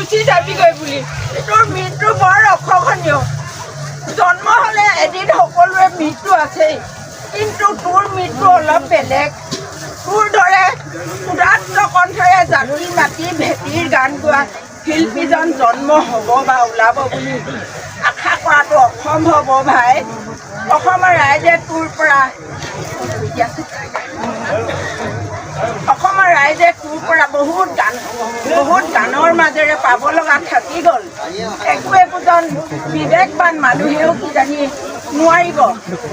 গুচি যাবিগৈ বুলি। তোৰ মৃত্যু বৰ অশোভনীয়। জন্ম হ'লে এদিন সকলোৰে মৃত্যু আছেই, কিন্তু তোৰ মৃত্যু অলপ বেলেগ। তোৰ দৰে উদাত্ত কণ্ঠেৰে জাতি মাটি ভেটিৰ গান গোৱা শিল্পীজন জন্ম হ'ব বা ওলাব বুলি আশা কৰাটো অসম্ভৱ অ' ভাই। অসমৰ ৰাইজে তোৰ পৰা, অসমৰ ৰাইজে তোৰ পৰা বহুত গান, বহুত গানৰ মাজেৰে পাব লগা থাকি গ'ল। একো একোজন বিবেকবান মানুহেও কিজানি নোৱাৰিব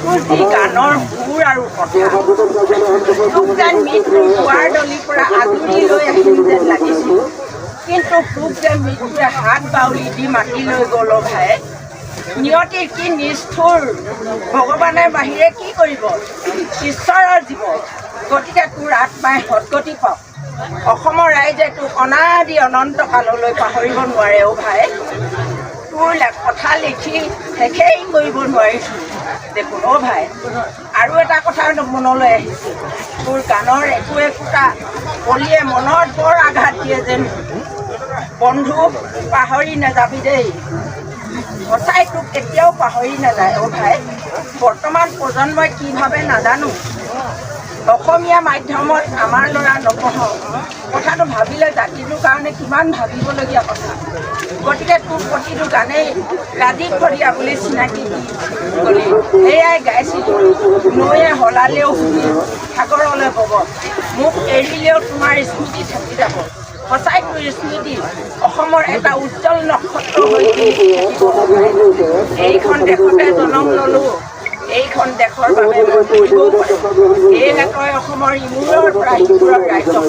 তোৰ যি গানৰ সুৰ আৰু কথা। তোক যেন মৃত্যুৰ দুৱাৰদলিৰ পৰা আজুৰি লৈ আহিম যেন লাগিছিল, কিন্তু তোক যে মৃত্যুৱে হাত বাউলি দি মাতি লৈ গ'ল অ' ভাই। নিয়তিৰ কি নিষ্ঠুৰ! ভগৱানৰ বাহিৰে কি কৰিব ঈশ্বৰৰ জীৱ? গতিকে তোৰ আত্মাই সদগতি পাওক। অসমৰ ৰাইজে তোক অনাদি অনন্ত কাললৈ পাহৰিব নোৱাৰে অ' ভাই। তোৰ কথা লিখি শেষেই কৰিব নোৱাৰিছোঁ দেখোন অ' ভাই। আৰু এটা কথা মনলৈ আহিছে, তোৰ গানৰ একো একোটা কলিয়ে মনত বৰ আঘাত দিয়ে যেন। বন্ধু, পাহৰি নাযাবি দেই। সঁচাই তোক কেতিয়াও পাহৰি নাযায় অ' ভাই। বৰ্তমান প্ৰজন্মই কি ভাবে নাজানো। অসমীয়া মাধ্যমত আমাৰ ল'ৰা নপঢ়ক, কথাটো ভাবিলে জাতিটোৰ কাৰণে কিমান ভাবিবলগীয়া কথা। গতিকে তোৰ প্ৰতিটো গানেই ৰাজীৱ শদিয়া বুলি চিনাকি দি গ'লি। সেয়াই গাইছিলোঁ, নৈয়ে সলালেও সুঁতি সাগৰলৈ বব, মোক এৰিলেও তোমাৰ স্মৃতি থাকি যাব। সঁচাই তোৰ স্মৃতি অসমৰ এটা উজ্জ্বল নক্ষত্ৰ হৈ জিলিকি থাকিব অ' ভাই। এইখন দেশতে জন্ম ল'লোঁ, এইখন দেশৰ বাবে মই মৰিবও পাৰোঁ। সেয়েহে তই অসমৰ ইমূৰৰ পৰা সিমূৰৰ ৰাইজক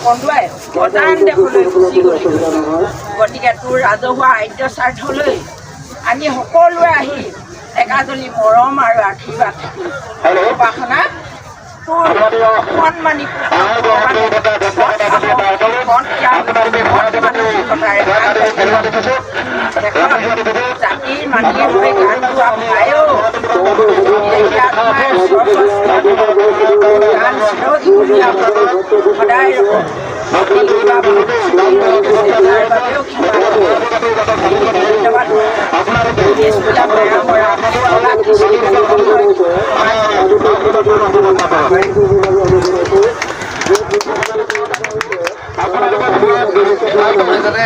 কন্দুৱাই অজান দেশলৈ গুচি গ'লি। গতিকে তোৰ ৰাজহুৱা আদ্য শ্ৰাদ্ধলৈ আমি সকলোৱে আহি একাজলি মৰম আৰু আশীৰ্বাদ থাকিল। উপাসনা, তোৰ সন্মানী ভগৱানে সৎ সাহস, সৎ ত্যাগ, সৎ মানসিকতাৰে আগবাঢ়ি দেশত জাতিৰ মাটিৰ হৈ গান গোৱা ভাইও, এতিয়া তোমাৰ গান চিৰযুগমীয়া সদায় ৰ'ব। আপুনি কিবা ভুল হৈ গৈছে, তাৰ বাবেও ক্ষমা কৰিব। ধন্যবাদ। নিউজ মায়ামৰা কলা কৃষ্টি সমন্বয় সমাজ। যাতে